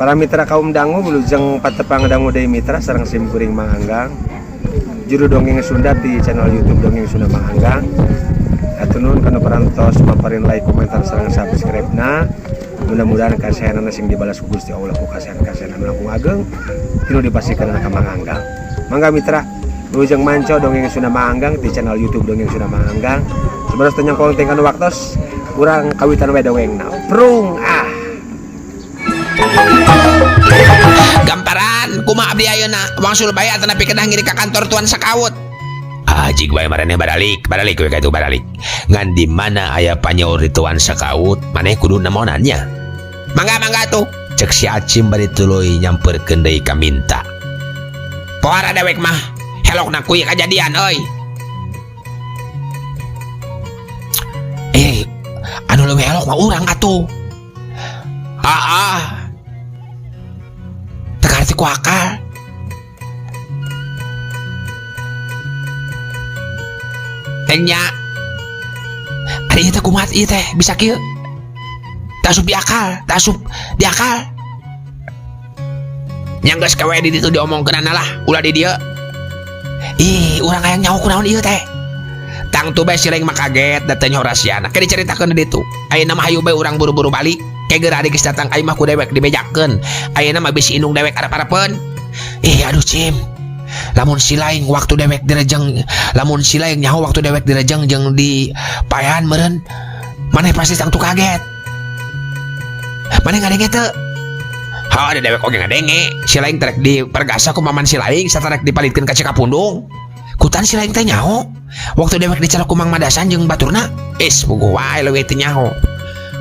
Para mitra kaum dangu wilujeng patepang dangu deui mitra sareng sim kuring Mang Anggang. Juru dongeng Sunda di channel YouTube Dongeng Sunda Mang Anggang. Hatur nuhun kana parantos paparin like, komentar sareng subscribe-na. Mudah-mudahan kasayanana sing dibalas ku Gusti Allah ku kasayan-kasayan anu langkung ageng tinu dipasihkeun ka Mang Anggang. Mangga mitra wilujeng manco Dongeng Sunda Mang Anggang di channel YouTube Dongeng Sunda Mang Anggang. Sebenarnya teu nyangkong teh kana waktos urang kawitan we dongengna. Prung ah. Gamparan kumaha abdi ayeuna wangsul bae atanapi kedah ngiring ka kantor Tuan Sakawut. Ah jig bae maraneh baralik, baralik we ka itu baralik. Ngan di mana aya panyaur di Tuan Sakawut, maneh kudu namonannya. Mangga mangga tuh. Cek si Acim bari tuluy nyamperkeun deui ka Minta. Pohara dewek mah helokna kuy kajadian euy. Anu leuwih elok mah urang atuh. Ah. Teu karti ku akal. Enya. Ari ieu teh kumaha ieu teh bisa kieu? Teu asup di akal, teu asup di akal. Nya geus kewe di ditu diomongkeunana lah, ulah di dieu. Ih, urang hayang nyaho kunaon ieu teh. Tangtu bae si Leng mah kaget da teu nyaho rahasiana. Ke dicaritakeun di ditu. Ayeuna mah hayu bae urang buru-buru balik. Ke geura ari geus datang ka imah ku dewek dibejakeun. Ayeuna mah bisi indung dewek arep-arepeun. Ih, aduh Cim. Lamun si Laing waktu dewek direjeng, lamun si Laing nyaho waktu dewek direjeng jeung di paehan meureun, maneh pasti tangtu kaget. Maneh ngadenge teu? Ha, ada dewek oge ngadenge. Si Laing terek dipergasa ku paman si Laing, satarek dipalitkeun ka Cikapundung. Kutan si Laing teh nyaho. Waktu dewek dicelok ku Mang Madasan jeung baturna, is puguh wae leuwih teu nyaho.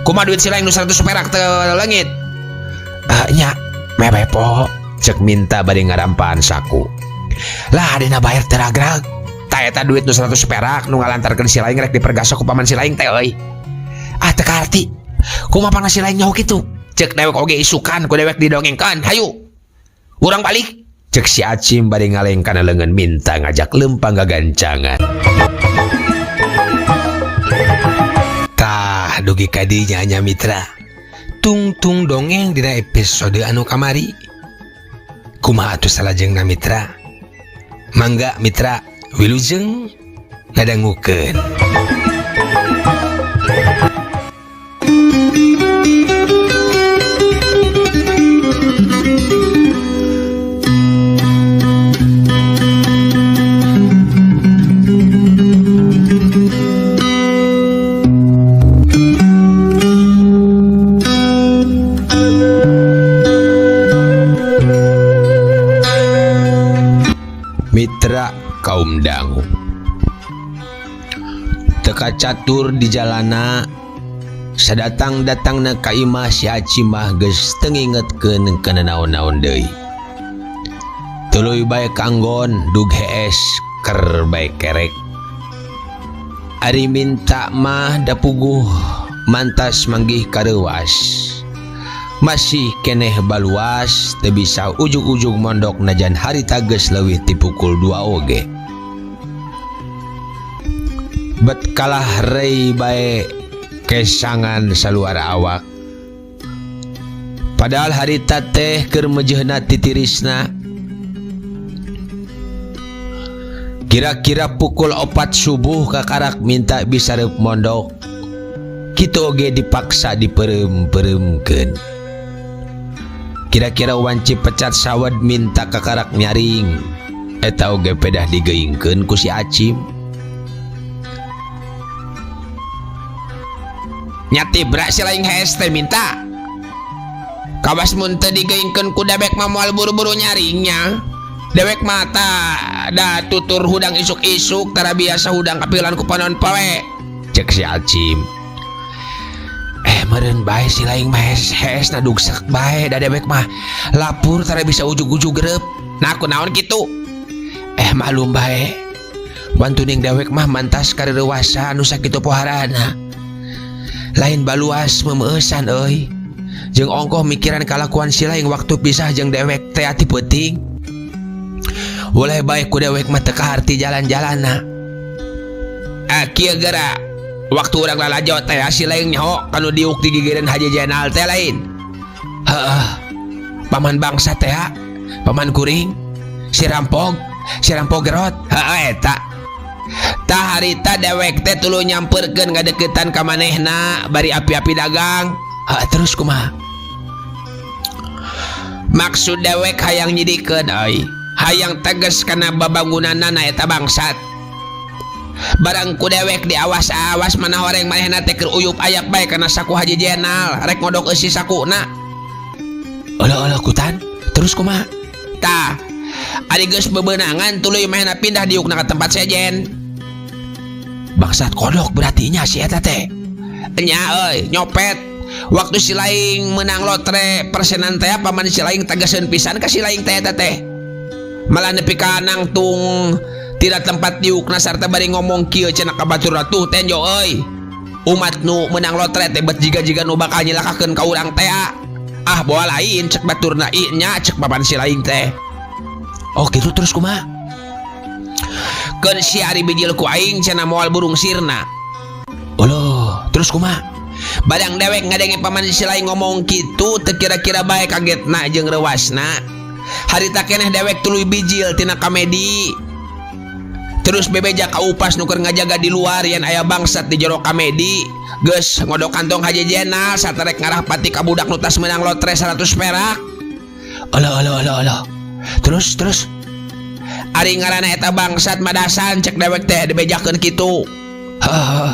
Kumaha duit si Laing nu 100 perak teu leungit? Nya, meh po, cek Minta bari ngarampaan saku. Lah adina bayar teu ragrag. Ta eta duit nu 100 perak nu ngalantarkeun si Laing rek dipergasa ku paman si Laing teh euy. Ah teu kaarti. Kumaha pangna si Laing nyaho kitu? Cek dewek oge isukan ku dewek didongengkeun. Hayu. Urang balik. Cek si Acim bari ngaleng kana leungeun Minta ngajak leumpang gagancangan. Tah dugi ka dinya nya mitra. Tungtung dongeng dina episode anu kamari. Kumaha atuh salajengna mitra? Mangga mitra wilujeng ngadangukeun. Mitra kaum dangu teka catur di jalana sadatang-datangna ka imah si Acim mah geus teu ngingetkeun kana naon-naon deui. Tuluy bae kanggon dug hees ker bae kerek. Ari Minta mah dapuguh mantas manggih kareuwas. Masih keneh baluas teu bisa ujug-ujug mondok najan harita geus leuwih ti pukul 2 oge. Bet kalah rei bae kesangan saluar awak. Padahal harita teh keur mejeuhna titirisna. Kira-kira pukul 4 subuh kakarak Minta bisa reup mondok. Kitu oge dipaksa diperem-peremkeun. Kira-kira wanci pecat sawad Minta kakarak nyaring. Eta oge pedah digeingkeun ku si Acim. Nyatibra si Laing hees teh Minta. Kawas mun teu digeingkeun ku dewek mah moal buru-buru nyaringnya. Dewek mata da tutur hudang isuk-isuk tara biasa hudang kapilan ku panon poe. Cek si Acim. Meureun bae si Laing mah hees na dugsek bae da dewek mah lapur tara bisa ujug-ujug reup. Nah kunaon kitu? Maklum bae. Wantuning dewek mah mantas kareuwasa anu sakitu poharana. Lain baluas memeusan euy. Jeung ongkoh mikiran kalakuan si Laing waktu pisah jeung dewek teh ati peuting. Boleh bae ku dewek mah teu kaharti jalan-jalanna. Kieu geura waktu urang lalajo teh si Laing nyaho kanu diuk di gigireun Haji Jenal teh lain. Heeh. Paman bangsa teh paman kuring si rampok, si rampok gerot. Heeh, eta. Tah, harita dewek teh tuluy nyamperkeun ngadeukeutan ka manehna bari api-api dagang. Heeh, terus kumaha? Maksud dewek hayang nyidikeun euy, hayang tegas kana babangunanana eta bangsat. Barang ku dewek diawas-awas, mana horeng manehna teh keur uyup ayap bae kana saku Haji Jenal, rek ngodok eusi sakuna. Alah alah, kutan. Terus kumaha? Tah, ari geus bebenangan, tuluy manehna pindah diukna ka tempat sejen. Bangsat kodok berarti nya si eta teh. Nya euy, nyopet. Waktu si laing menang lotre persenan teh, paman si laing tegaseun pisan ka si laing teh eta teh. Malah nepi ka nangtung tidak tempat diukna sarta bari ngomong kieu cenah ka batur, "Tuh tenjo euy. Umat nu menang lotre teh bet jiga-jiga nu bakal nyilakakeun ka urang teh." Ah, bawa lain cek baturna nya, cek paman si laing teh. Oh gitu, terus kumaha? Keun si ari bijil ku aing cenah, moal burung sirna. Uluh, terus kumaha? Barang dewek ngadenge paman si laing ngomong kitu, teu kira-kira bae kagetna jeung reuwasna. Harita keneh dewek tuluy bijil tina kamedi. Terus bebeja ka upas nu keur ngajaga di luar yen aya bangsat di jero kamedi. Geus ngodok kantong Haji Jenal saterek ngarah pati ka budak nu tas menang lotre 100 perak. Alah alah alah alah. Terus, terus. Ari ngaranna eta bangsat madasan, cek dewek teh dibejakeun kitu. Heuh.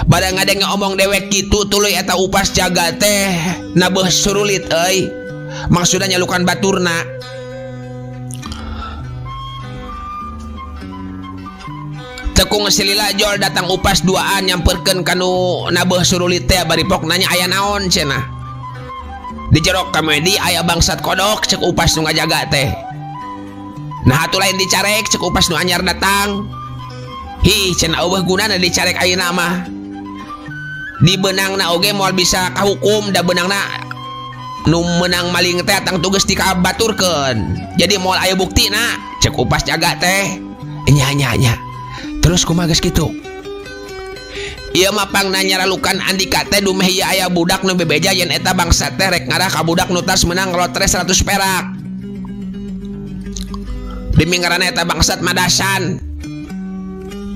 Barang ngadenge ngomong dewek kitu, tuluy eta upas jaga teh nabeuh surulit euy. Maksudna nyalukan baturna. Tekung silila jol datang upas duaan nyamperkeun kanu nabeuh surulit teh bari pok nanya, "Aya naon?" cenah. "Di jero kamedi aya bangsat kodok," cek upas nu ngajaga teh. "Nah, atuh lain dicarek?" cek upas nu anyar datang. "Hi," cenah, "euweuh gunana dicarek ayeuna mah. Di beunangna oge moal bisa kahukum, da beunangna nu menang maling teh tangtu geus dikabaturkeun. Jadi moal aya buktina," cek upas jaga teh. Nya nya nya. Terus kumaha geus kitu? Ieu mah pangna nyaralukan Andika teh, dumeh ieu aya budak nu bebeja yen eta bangsat teh rek ngarah ka budak nu tas menang lotre 100 perak. Demi ngaranna eta bangsat madasan.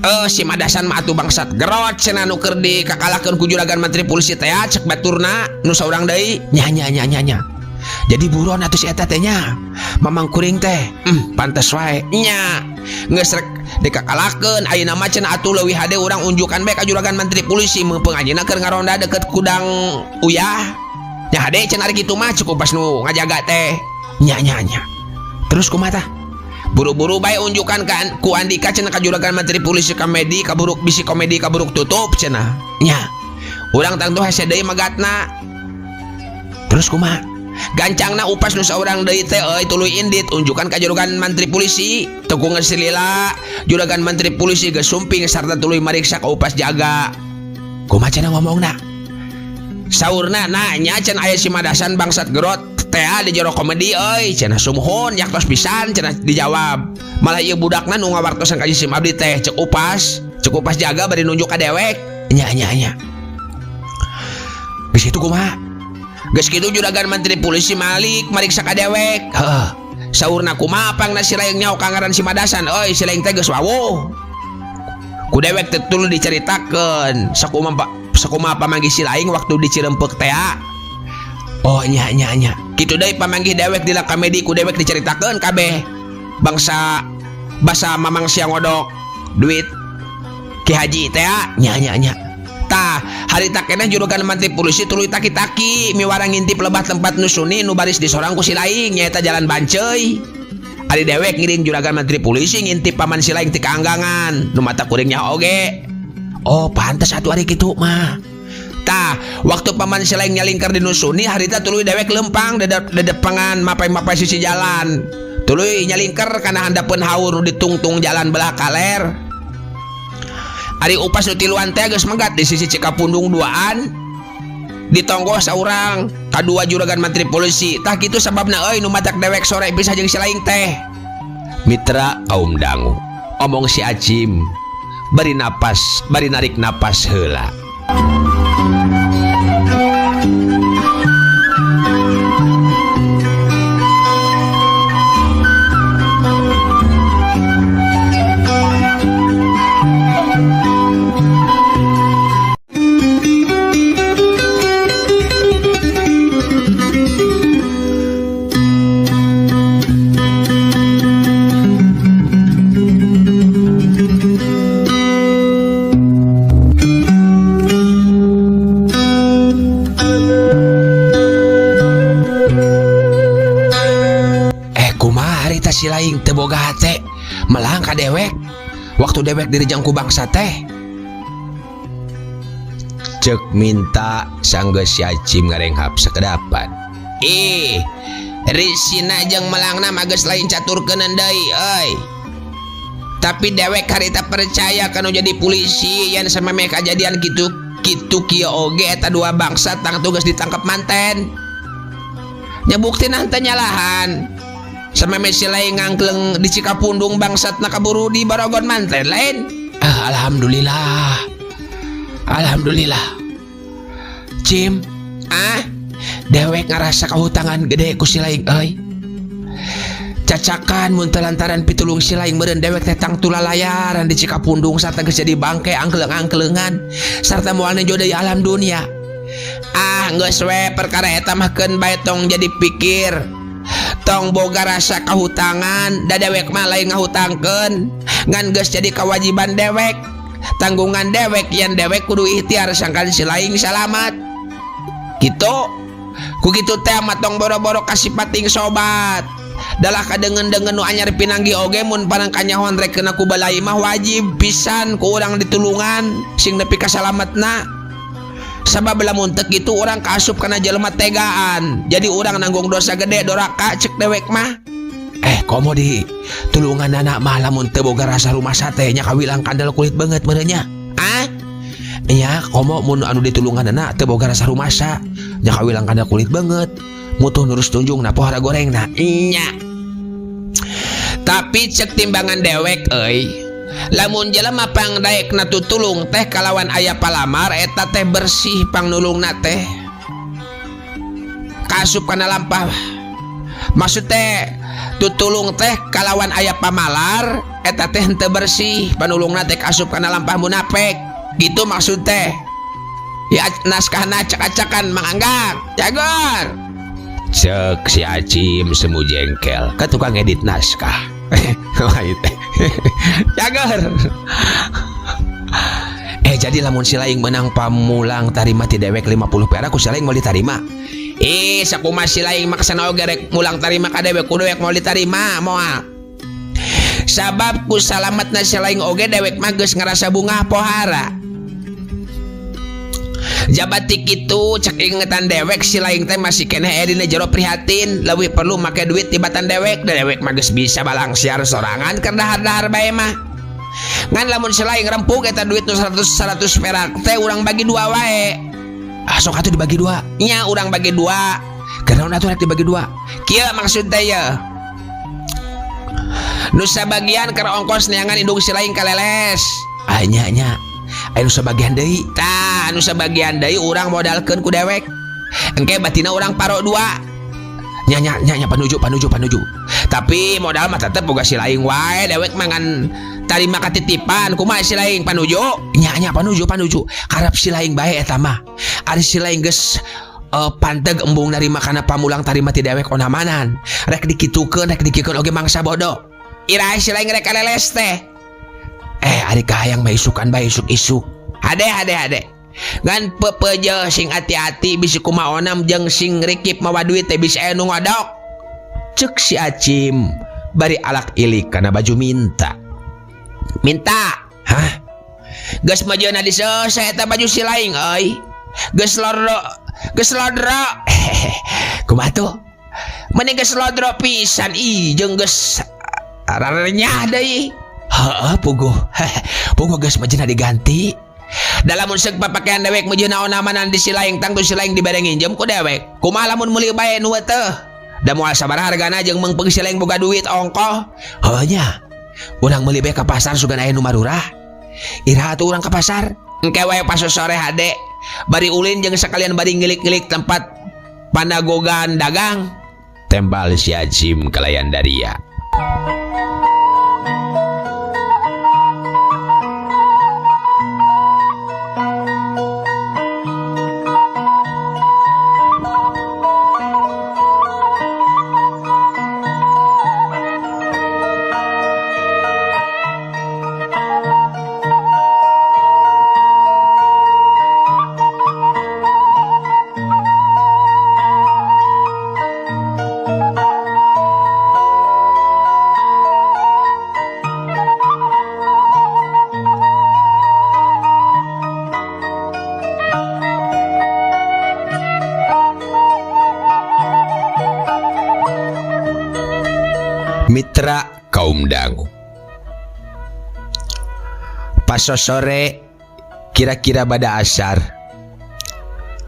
"Eh, si madasan mah atuh bangsat gerot," cenah, nu keur dikakalahkeun ku juragan mantri polisi teh, cek baturna nu saurang deui. Nya nya nya nya nya. Jadi buron atuh si eta teh nya. Mamang kuring teh, pantes wae. Nya, geus rek dikakalahkeun ayeuna mah cenah atuh leuwih hade urang unjukan bae ka juragan mantri polisi, mumpung anjeunna keur ngaronda deket kudang uyah. "Nya hade," cenah, "ari kitu mah," cek upas nu ngajaga teh. Nya nya nya. Terus kumaha tah? "Buru-buru bae unjukan ka ku Andika," cenah, "ka juragan mantri polisi komedi kaburuk, bisi komedi kaburuk tutup," cenah. Nya. Urang tangtu hese deui magatna. Terus kumaha? Gancangna upas nu saurang deui teh euy tuluy indit unjukan ka juragan mantri polisi. Teu geus lila juragan mantri polisi geus sumping sarta tuluy mariksa ka upas jaga. Kumaha cenah ngomongna? Saurna, "Nanya," cenah, "aya si madasan bangsat gerot teh di jero komedi euy," cenah. "Sumuhun, yaktos pisan," cenah dijawab. "Malah ieu budakna nu ngawartosan ka sim abdi teh," cek upas, cek upas jaga bari nunjuk ka dewek. Nya nya nya. Geus kitu kumaha? Geus kitu juragan mantri polisi malik mariksa ka dewek. Heuh. Saurna, "Kumaha pangna si laing nyaho ka ngaran si madasan euy? Si laing teh geus wawuh." Ku dewek teh tuluy dicaritakeun sakumaha sakumaha pamanggih si laing waktu di Cirempek teh. Oh nya nya nya. Kitu deui pamanggih dewek di komedi ku dewek dicaritakeun kabeh. Bangsa basa mamang sia ngodok duit Ki Haji teh. Nya nya nya. Tah, harita keneh juragan mantri polisi tuluy taki-taki miwarang ngintip lebah tempat nu suni nu baris disorang ku si laing, nyaeta jalan Banceuy. Ari dewek ngiring juragan mantri polisi ngintip paman si laing ti kaanggangan nu mata kuringnya oge. Oh, pantes atuh ari kitu mah. Tah, waktu paman si laing nyalingkar di nu suni harita, tuluy dewek lempang dedepangan mapai-mapai sisi jalan. Tuluy nyalingkar kana handapeun haur nu ditungtung jalan belah kaler. Ari upas nu tiluan teh geus megat di sisi Cikapundung duaan ditonggoh saurang kadua juragan mantri polisi. Tah, kitu sababna euy nu matak dewek sore bisa jeung si laing teh. Mitra kaum dangu, omong si Acim bari napas, bari narik napas heula. si laing teu boga hate melang ka dewek waktu dewek dirijang ku bangsa teh. Cek minta sanggeus si Acim ngarenghap sakedapan. Ih, risina jeung melangna mah geus lain caturkeunan deui euy. Tapi dewek harita percaya kanu jadi polisi yen samemeh kajadian kitu kitu kieu oge eta dua bangsa tangtu geus ditangkep manten. Nya buktina henteu nyalahan. Samemeh si lain ngangkleng di Cikapundung bangsatna kaburu di Barogon manten lain. Ah, alhamdulillah. Alhamdulillah. Cim, ah, dewek ngarasa kahutangan gede ku si laing euy. Cacakan mun teu lantaran pitulung si laing meureun dewek teh tangtu lalayaran di Cikapundung sarta geus jadi bangke angkleng-angklengan sarta moal nejo deui alam dunia. Ah, geus we perkara eta mah keun bae tong jadi pikir. Tong boga rasa kahutangan, da dewek mah lain ngahutangkeun, ngan geus jadi kewajiban dewek. Tanggungan dewek yen dewek kudu ikhtiar sangkan si laing salamat. Gitu. Ku kitu teh mah tong boro-boro kasipating sobat. Dalah kadengen-dengen nu anyar pinanggi oge mun parang kanyahoan rek kena ku balai mah wajib pisan ku urang ditulungan sing nepi ka salametna. Sabab lamun teu kitu urang kaasup kana jelema tegaan. Jadi urang nanggung dosa gede doraka cek dewek mah. Komo di tulungan anak mah lamun teu boga rasa rumasa teh nya kawilang kandel kulit beungeut meureun nya. Ah? Nya komo mun anu ditulungan anak teu boga rasa rumasa nya kawilang kandel kulit beungeut. Mutuh nurus tunjung na pohara goreng na. Nya. Tapi cek timbangan dewek euy. Lamun jelema pangdaekna tutulung teh kalawan aya palamar eta teh bersih pangnulungna teh. Kasup kana lampah. Maksud teh tutulung teh kalawan aya pamalar eta teh henteu bersih panulungna teh kasup kana lampah munafik. Gitu maksud teh. Ya naskahna acak-acakan Mang Anggang. Jagur. Cek si Acim semu jengkel ke tukang edit naskah. Jagur. Jadi lamun si laing menang pamulang tarima ti dewek 50 perak ku si laing moal ditarima. Sakumaha si laing maksana oge rek mulang tarima ka dewek ku dewek moal ditarima moal. Sabab ku salametna si laing oge dewek mah geus ngarasa bungah pohara. Jabati kitu cek ingetan dewek si laing teh masih keneh aya dina jero prihatin leuwih perlu make duit tibatan dewek da dewek mah geus bisa balangsiar sorangan keur dahar-dahar bae mah. Ngan lamun si laing rempug eta duit nu 100 perak teh urang bagi dua wae. Ah sok atuh dibagi dua. Nya urang bagi dua. Kunaon atuh rek dibagi dua? Kieu maksud teh ye. Nu sabagian keur ongkos neangan indung si laing kaleles. Ah nya nya. Aya nu sabagian deui. Tah anu sabagian deui urang modalkeun ku dewek. Engke batina urang paro dua. Nya nya nya nya panuju panuju panuju. Tapi modal mah tetep boga si laing wae dewek mah ngan tarima katitipan kumaha si laing panuju? Nya nya panuju panuju. Karep si laing bae eta mah. Ari si laing geus panteg embung narima kana pamulang tarima ti dewek onamanan. Rek dikitukeun rek dikikeun oge mangsa bodoh. Iraha si laing rek kaleles teh. Ari kahayang mah isukan bae isuk-isuk. Hade hade hade. Ngan pepeje sing hati-hati bisi kumaha onam jeung sing rikip mawa duit teh bisi aya nu ngodok. Cek si Acim bari alak ilik kana baju minta. Minta? Hah? Geus majeuna diseuseh eta baju si laing euy. Geus lodro, geus lodro. Kumaha tuh? Mending geus lodro pisan ih jeung geus rarenyah deui. Heeh puguh. Puguh geus majeuna diganti. Dalam mun seuk papakaian dewek mejeuna onamanan di si laing tangtu si laing dibere nginjem ku dewek. Kumaha lamun meuli bae nu teu? Da moal sabaraha hargana jeung meungpeung si laing boga duit ongkoh. Heuh nya. Urang meuli bae ka pasar sugan aya nu marurah. Iraha atuh urang ka pasar? Engke wae pas sore hade. Bari ulin jeung sakalian bari ngilik-ngilik tempat panagogan dagang. Tembal si Acim kalayan daria. Mitra kaum dangu. Pasosore kira-kira bada asar.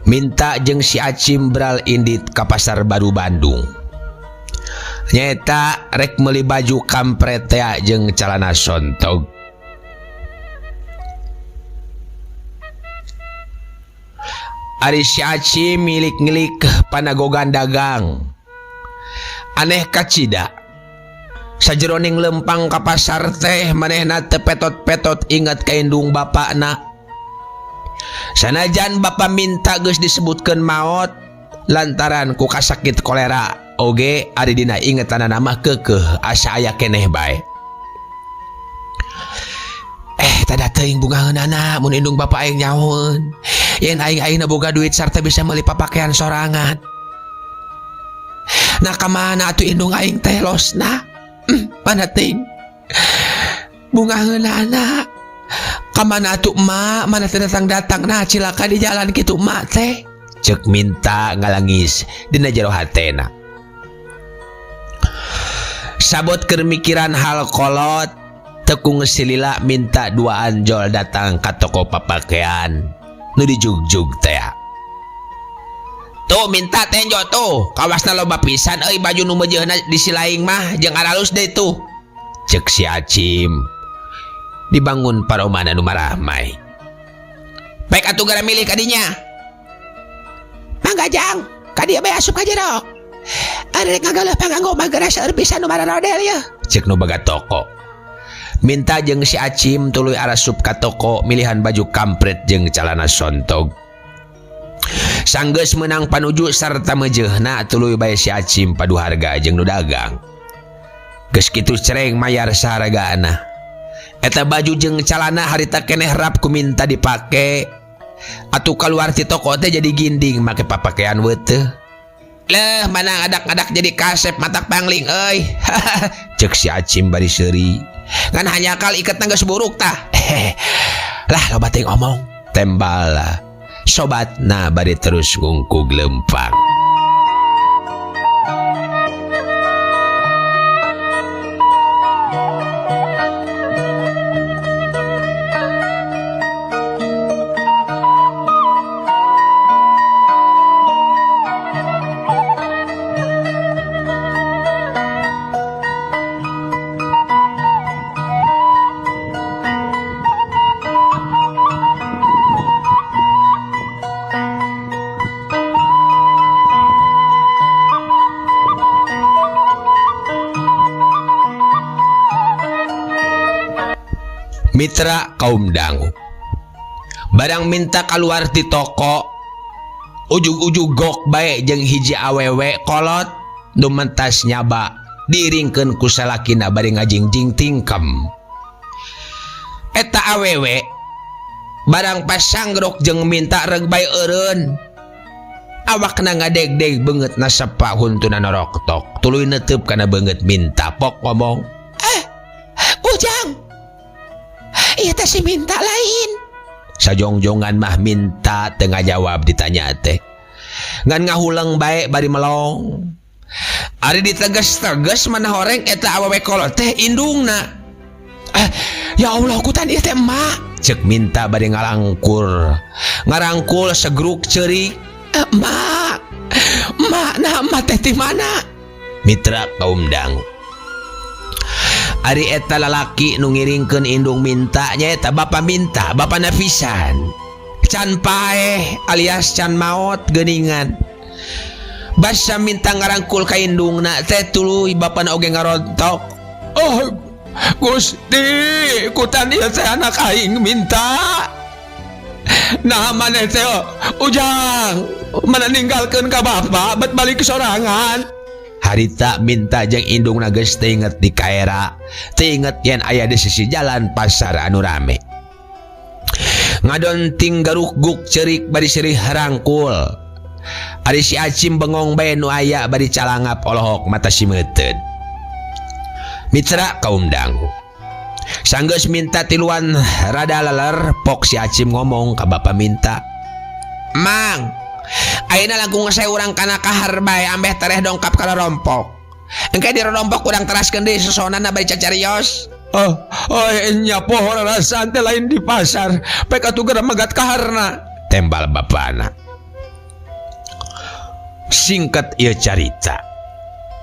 Minta jeung si Acim bral indit ka Pasar Baru Bandung. Nyaeta rek meuli baju kampret tea jeung calana sontog. Ari si Acim milik-ngilik panagogan dagang. Aneh kacida. Sajeroning lempang ka pasar teh manehna teu petot-petot inget ka indung bapakna. Sanajan bapa minta geus disebutkeun maot lantaran ku kasakit kolera oge ari dina ingetanana mah keukeuh asa aya keneh bae. Tada teuing bungaheunana mun indung bapa aing nyahoeun. Yen aing ayeuna boga duit sarta bisa meuli papakean sorangan. Nah ka mana atuh indung aing teh losna? Mana teuing? Bungaheunana. Ka mana atuh emak? Mana teh datang-datang? Nah cilaka di jalan kitu emak teh. Ceuk minta ngalangis dina jero hatena. Sabot keur mikiran hal kolot, tekung silila minta dua anjol datang ka toko papakean nu dijugjug teh. Tuh minta tenjo tuh, kawasna loba pisan euy baju nu meujeuhna di silaing mah jeung aralus deui tuh. Ceuk si Acim. Dibangun paromana nu marahmai. Baik atuh gara milih kadinya. Mangga jang, ka dieu bae asup ka jero. Ari rek ngagaleuh panganggo mah geura seueur pisan nu mararodel yeuh. Ceuk nu baga toko. Minta jeung si Acim tuluy arasup ka toko milihan baju kampret jeung calana sontog. Sanggeus meunang panuju sarta meujeuhna tuluy bae si Acim padu harga jeung nu dagang. Geus kitu cereng mayar saharagaana. Eta baju jeung calana harita keneh rap ku minta dipake. Atuh kaluar ti toko teh jadi ginding make papakean weuteuh. Leh mana ngadak-ngadak jadi kasep matak pangling euy. Ceuk si Acim bari seuri. Ngan hanyakal iketna geus buruk tah. Lah loba teuing omong. Tembal lah. Sobatna bari terus ngungkug lempang. Mitra kaum dangu. Barang minta keluar ti toko, ujug-ujug gok bae jeung hiji awewe kolot nu mentas nyaba diiringkeun ku salakina bari ngajingjing tingkem. Eta awewe barang pasanggrok jeung minta reug bae eureun. Awakna ngadegdeg beungeut nasepa huntuna noroktok, tuluy neuteub kana beungeut minta pok ngomong. Ujang. Ieu teh si minta lain. Sajongjongan mah minta teu ngajawab ditanya teh. Ngan ngahuleng bae bari melong. Ari diteges-teges mana horeng eta awewe kolot teh indungna. Ya Allah kutan ieu teh emak. Ceuk minta bari ngalangkur. Ngarangkul segruk ceurik. Emak. Emak nah emak teh ti mana? Mitra kaum dangu. Ari eta lalaki nu ngiringkeun indung minta nyaeta bapa minta, bapa nafisan. Can paeh alias can maot geuningan. Basa minta ngarangkul ka indungna teh tuluy bapana oge ngarontok. Oh, Gusti, kutan ieu teh anak aing minta. Nah maneh teh ujang, mana ninggalkeun ka bapa bet balik sorangan. Harita minta jeung indungna geus teu inget di kaera, teu inget yen aya di sisi jalan pasar anu rame. Ngadonting garukguk ceurik bari sirih rangkul. Ari si Acim bengong bae nu aya bari calangap olohok mata si meuteud. Mitra kaum dangu. Sanggeus minta tiluan rada leler, pok si Acim ngomong ka bapa minta. Mang, ayeuna langkung saya urang kana kahar bae ambeh tereh dongkap ka rompok. Engke dirodompok urang teraskeun deui sosonana bari cacarios. Oh, oh nya poho rarasaan teh lain di pasar. Pek atuh geura megat kaharna. Tembal bapana. Singkat ieu carita.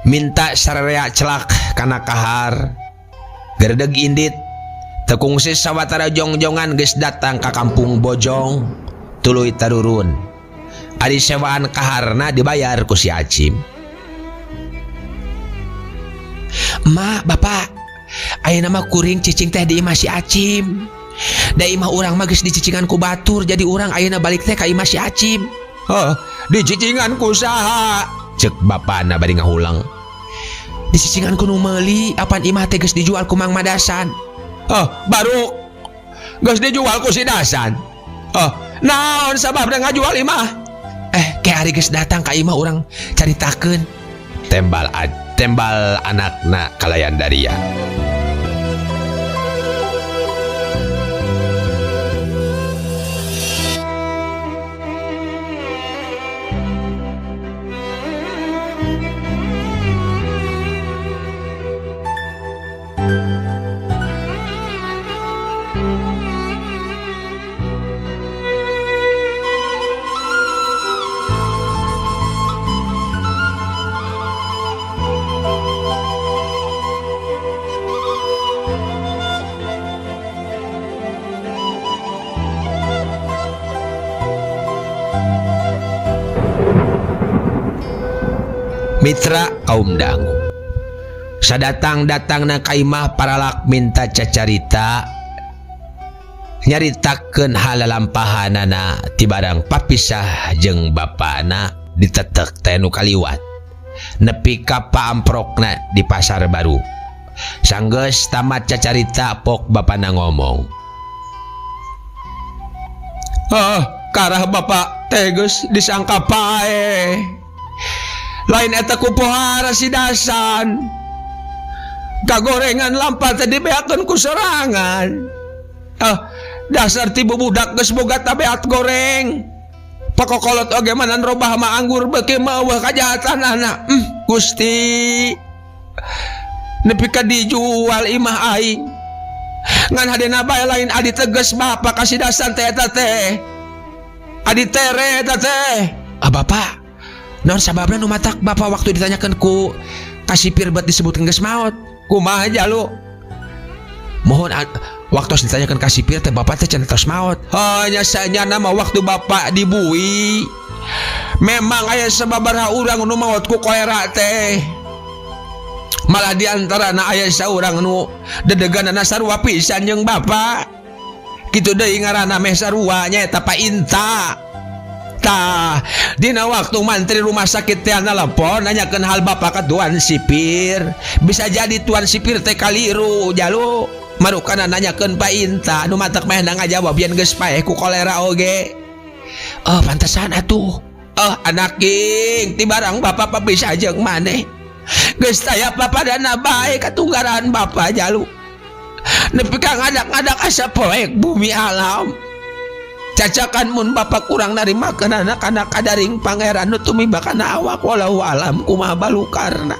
Minta sararea celak kana kahar. Gerdeg indit. Teu kungsi sawatara jongjongan geus datang ka kampung Bojong. Tuluy tarurun. Ari sewaan kaharna dibayar ku si Acim. Ma, bapak, ayeuna mah kuring cicing teh di imah si Acim. Da imah urang mah geus dicicingan ku batur, jadi urang ayeuna balik teh ka imah si Acim. Heuh, dicicingan ku saha? Cek bapana bari ngahulang. Dicicingan ku nu meuli, apan imah teh geus dijual ku Mang Madasan. Heuh, baru geus dijual ku si Dasan. Heuh, naon sababna ngajual imah? Ke ari geus datang ka imah urang caritakeun. Tembal tembal anakna kalayan daria. Mitra kaum dangu. Sadatang-datangna ka imah paralak minta cacarita nyaritakeun hal lalampahanana ti barang papisah jeung bapana ditetek teh nu kaliwat nepi ka paamprokna di pasar baru. Sanggeus tamat cacarita pok bapana ngomong. Ah, karah bapak teh geus disangka paeh. Lain eta ku pohara si Dasan. Kagorengan lampa teh dibeakeun ku sorangan. Ah, dasar ti bubudak geus boga tabeat goreng. Pakokolot oge manan robah ma anggur beuki mah kajahatanana. Gusti. Nepi ka dijual imah aing. Ngan hadena bae lain adi teges bapa ka si Dasan teh eta teh. Adi tere eta teh. Ah, bapak. Naon sababna nu matak bapak waktu ditanyakeun ku kasipir bet disebutkeun geus maot? Kumaha jalu? Mohon waktu ditanyakeun kasipir teh bapak teh cenah tos maot. Hanya sanyana mah waktu bapak dibui. Memang aya sababaraha urang nu maot ku kolera teh. Malah di antarana aya saurang nu dedeganana sarua pisan jeung bapak. Kitu deui ngaranna meh sarua nya eta Pak Inta. Tah, dina waktu mantri rumah sakit teh nelpon nanyakeun hal bapak ka tuan sipir. Bisa jadi tuan sipir teh kaliru jalu. Marukana nanyakeun Pak Inta nu matak meh ngajawab yen geus paeh ku kolera oge. Oh, pantesan atuh. Oh, anak king, ti barang bapak papisah jeung maneh. Geus taya papadana bae katunggaran bapak jalu. Nepi ka ngadak-ngadak asa poek bumi alam. Cacakan mun bapak kurang narima kana kana kadaring pangeran nu tumiba kana awak walau alam kumaha balukarna.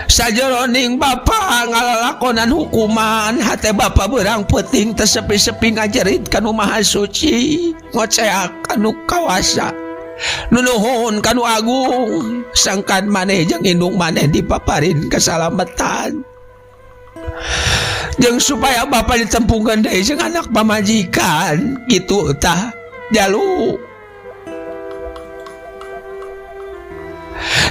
Sajeroning bapak ngalalakonan hukuman hate bapak berang peuting teu sepi-sepi ngajerit kanu maha suci ngoceak kanu kawasa nunuhun kanu agung sangkan maneh jeung indung maneh dipaparin kesalamatan. Jeung supaya bapak ditempungkeun deui jeung anak pamajikan kitu tah jalu.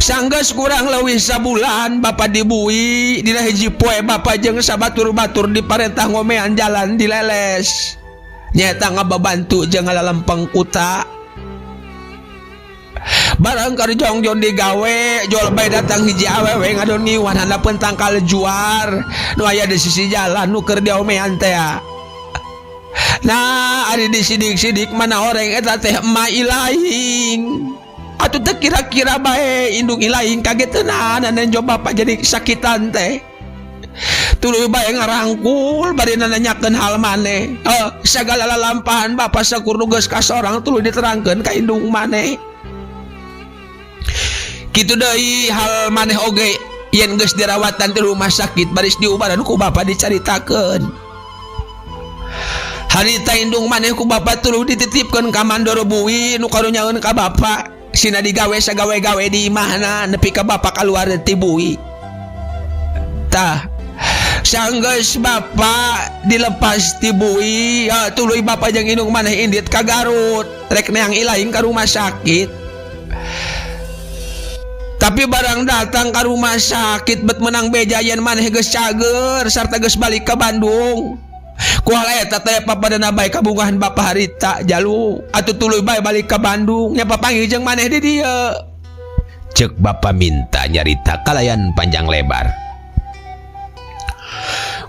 Sanggeus kurang leuwih sabulan bapak dibui dina hiji poe bapak jeung sabatur-batur diparentah ngomean jalan dileles. Nyaeta ngababantu jeung ngalalempeng kuta. Barang keur jongjon digawe jol bae datang hiji awewe ngadon ngiwan handapeun tangkal juar nu aya di sisi jalan nu keur diomean teh. Nah, ari disidik-sidik mana oreng eta teh emak ilaing. Atuh teu kira-kira bae indung ilaing kagetenan nenjo bapak jadi sakitan teh. Tuluy bae ngarangkul bari nanyakeun hal maneh. Sagala lalampahan bapak sakur nu geus kasorang tuluy diterangkeun ka indung maneh. Kitu deui hal maneh oge yen geus dirawatan di rumah sakit baris diubaran ku bapa dicaritakeun. Harita indung maneh ku bapa tuluy dititipkeun ka mandor bui nu karunyaeun ka bapa. Sina digawe sagawe-gawe di imahna nepi ka bapa kaluar ti bui. Tah sanggeus bapa dilepas ti bui, tuluy bapa jeung indung maneh indit ka Garut rek neang ilaing ka rumah sakit. Tapi barang datang ka rumah sakit bet menang beja yen maneh geus cager sarta geus balik ka Bandung. Ku hal eta teh papadana bae kabungahan bapa harita jalu atuh tuluy bae balik ka Bandung nya papanggih jeung maneh di dieu. Ceuk bapa minta nyarita kalayan panjang lebar.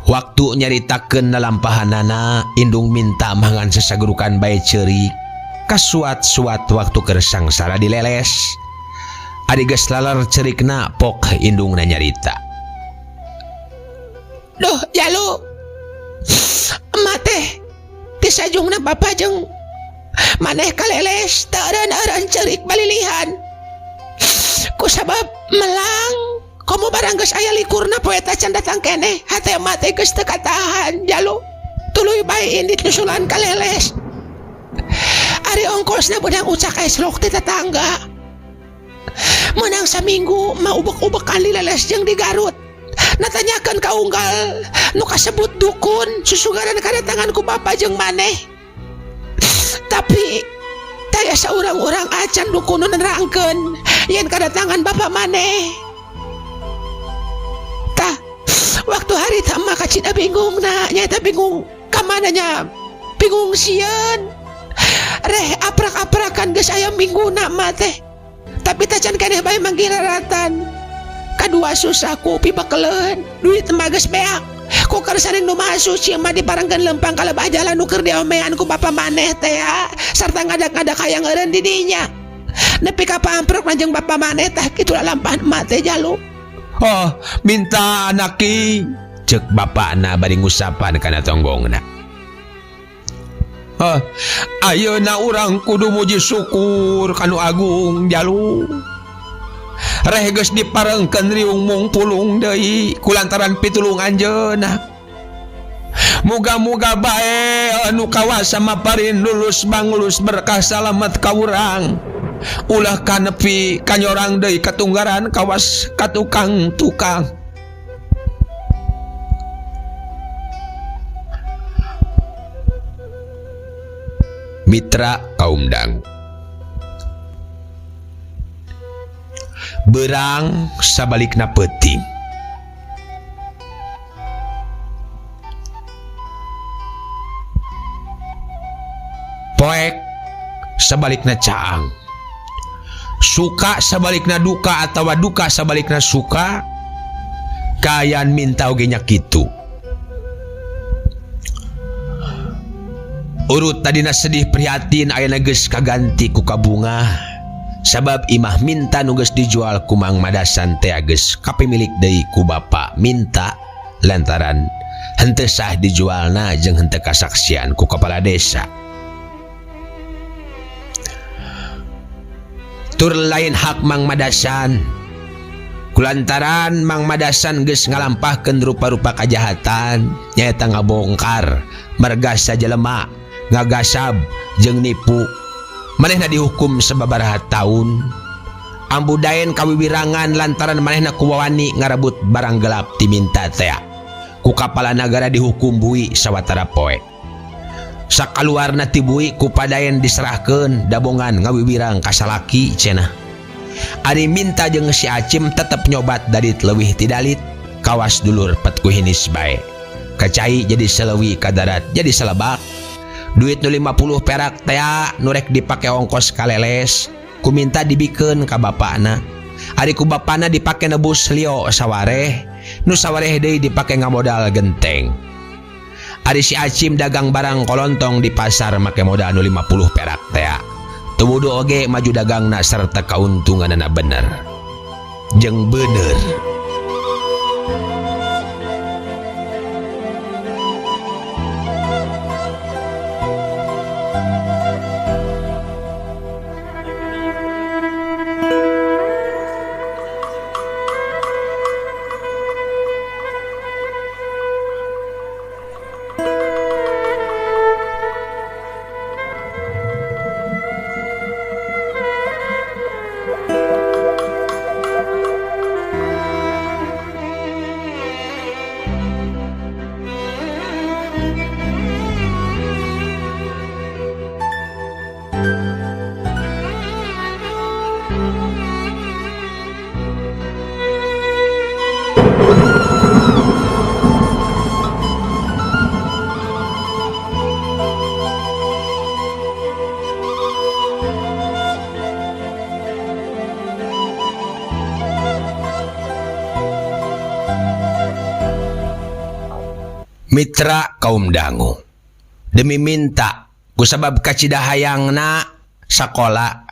Waktu nyaritakeun lalampahanana indung minta mangan sasagurukan bae ceurik kasuat-suat waktu keur sangsara dileles. Ari geus lalar ceurikna pok indungna nyarita. Duh jalu emak teh ti sajungna bapa jeung maneh kaleles teu eureun-eureun ceurik balilihan. Kusabab melang komo barang geus aya likurna poe eta can datang keneh hate emak teh geus teu katahan jalu tuluy bae indit nyusulan kaleles. Ari ongkosna beunang ucak eslok ti tetangga. Menang saminggu mah ubek-ubekan dileles jeung di Garut. Natanyakeun ka unggal nu kasebut dukun susugaran kadatangan ku bapa jeung maneh. Tapi taya saurang-urang acan dukun nu nerangkeun yen kadatangan bapa maneh. Tah waktu harita mah kacida bingungna nyaeta bingung ka mana nya bingung sieun. Reh aprak-aprakan geus aya mingguna mah teh. Tapi tacan keneh bae manggih raratan. Kadua susah ku pibekeleun, duit mah geus beak. Ku karsaning nu maha suci mah diparengkeun lempang ka lebah jalan nu keur diomean ku bapa maneh teh ya, sarta ngadak-ngadak hayang eureun di dinya. Nepi ka pamprok jeung bapa maneh tah kitu lalampahan emak teh jalu. Oh, minta anaki ceuk bapana bari ngusapan kana tonggongna. Oh, ayeuna urang kudu muji syukur kanu agung jalu. Reh geus diparengkeun riung mung pulung deui kulantaran pitulung anjeunna. Muga-muga bae anu kawasa maparin lulus banglus berkah salamet ka urang. Ulah kanepi kanyorang deui katunggaran kawas ka tukang-tukang. Mitra kaum dangu. Berang sabalikna peuting. Poek sabalikna caang. Suka sabalikna duka atawa duka sabalikna suka. Kaayaan minta oge nya kitu. Urut tadina sedih prihatin ayeuna geus kaganti ku kabungah. Sabab imah minta nu geus dijual ku Mang Madasan teh geus kapimilik deui ku bapa minta lantaran henteu sah dijualna jeung henteu kasaksian ku kepala desa. Tur lain hak Mang Madasan. Kulantaran Mang Madasan geus ngalampahkeun rupa-rupa kajahatan nyaeta ngabongkar marga sajelema ngagasab jeung nipu. Manehna dihukum sababaraha taun. Ambu daen kawiwirangan lantaran manehna kuwawani ngarebut barang gelap diminta tea. Ku kapala nagara dihukum bui sawatara poe. Sakaluarna ti bui ku padaen diserahkeun dabongan ngawiwirang ka salaki cenah. Ari minta jeung si Acim tetep nyobat dalit leuwih ti dalit, kawas dulur pet ku hinis bae. Kacai jadi selewi ka darat jadi selebak. Duit nu 50 perak tea nu rek dipake ongkos kaleles, ku minta dibikeun ka bapana. Ari ku bapana dipake nebus lio sawareh, nu sawareh deui dipake ngamodal genteng. Ari si Acim dagang barang kolontong di pasar make modal nu 50 perak tea. Teu wudu oge maju dagangna sarta kauntunganana bener. Jeung bener. Mitra kaum dangu demi minta kusabab kacida hayangna sakola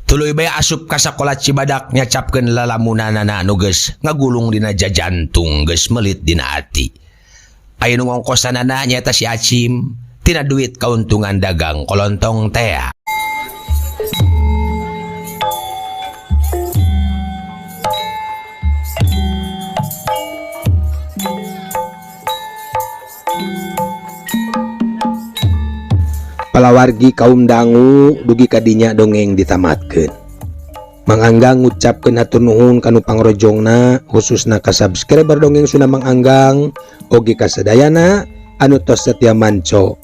tuluy bae asup ka sakola Cibadak, nyacapkeun lalamunanana anu geus ngagulung dina jajantung, geus melit dina ati. Aya nu ngongkosanana nyaeta si Acim tina duit kauntungan dagang kolontong tea. Palawargi kaum dangu, dugi kadinya dongeng ditamatkeun. Mang Anggang ngucapkeun hatur nuhun kanu pangrojongna, khususna ka subscriber Dongeng Sunda Mang Anggang, oge ka sadayana anu tos setia manco.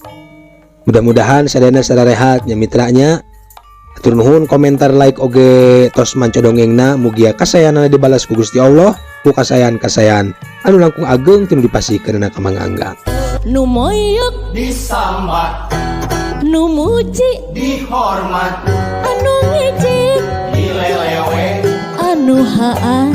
Mudah-mudahan sadayana sararehat nya, mitranya. Hatur nuhun komentar, like, oge tos manco dongengna. Mugia kasayanana dibalas ku Gusti Allah ku kasayan-kasayan anu langkung ageng tinu dipasihkeun ka Mang Anggang. Nu moyok disambat, nu muji dihormat, anu ngejek dilelewe, anu haa.